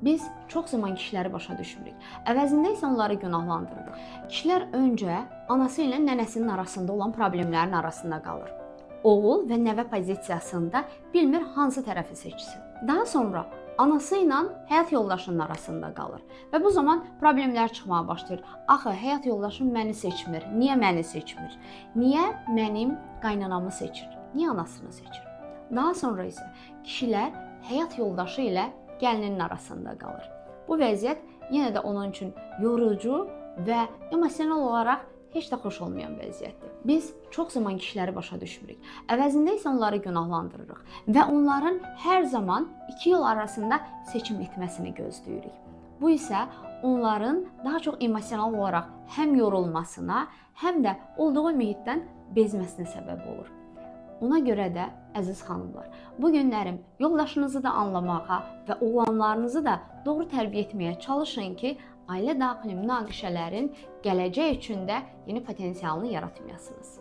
Biz çox zaman kişiləri başa düşmürük. Əvəzində isə onları günahlandırırıq. Kişilər öncə anası ilə nənəsinin arasında olan problemlərin arasında qalır. Oğul və nəvə pozisiyasında bilmir hansı tərəfi seçsin. Daha sonra anası ilə həyat yoldaşının arasında qalır və bu zaman problemlər çıxmağa başlayır. Axı həyat yoldaşım məni seçmir. Niyə məni seçmir? Niyə mənim qaynanamı seçir? Niyə anasını seçir? Daha sonra isə kişilər həyat yoldaşı ilə gəlinin arasında qalır. Bu vəziyyət yenə də onun üçün yorucu və emosional olaraq heç də xoş olmayan vəziyyətdir. Biz çox zaman kişiləri başa düşmürük. Əvəzində isə onları günahlandırırıq və onların hər zaman iki yol arasında seçim etməsini gözləyirik. Bu isə onların daha çox emosional olaraq həm yorulmasına, həm də olduğu mühitdən bezməsinə səbəb olur. Ona görə də əziz xanımlar, bu günlərim yoldaşınızı da anlamağa və oğlanlarınızı da doğru tərbiyə etməyə çalışın ki, ailə daxili münaqişələrin gələcək üçün də yeni potensialını yaratmayasınız.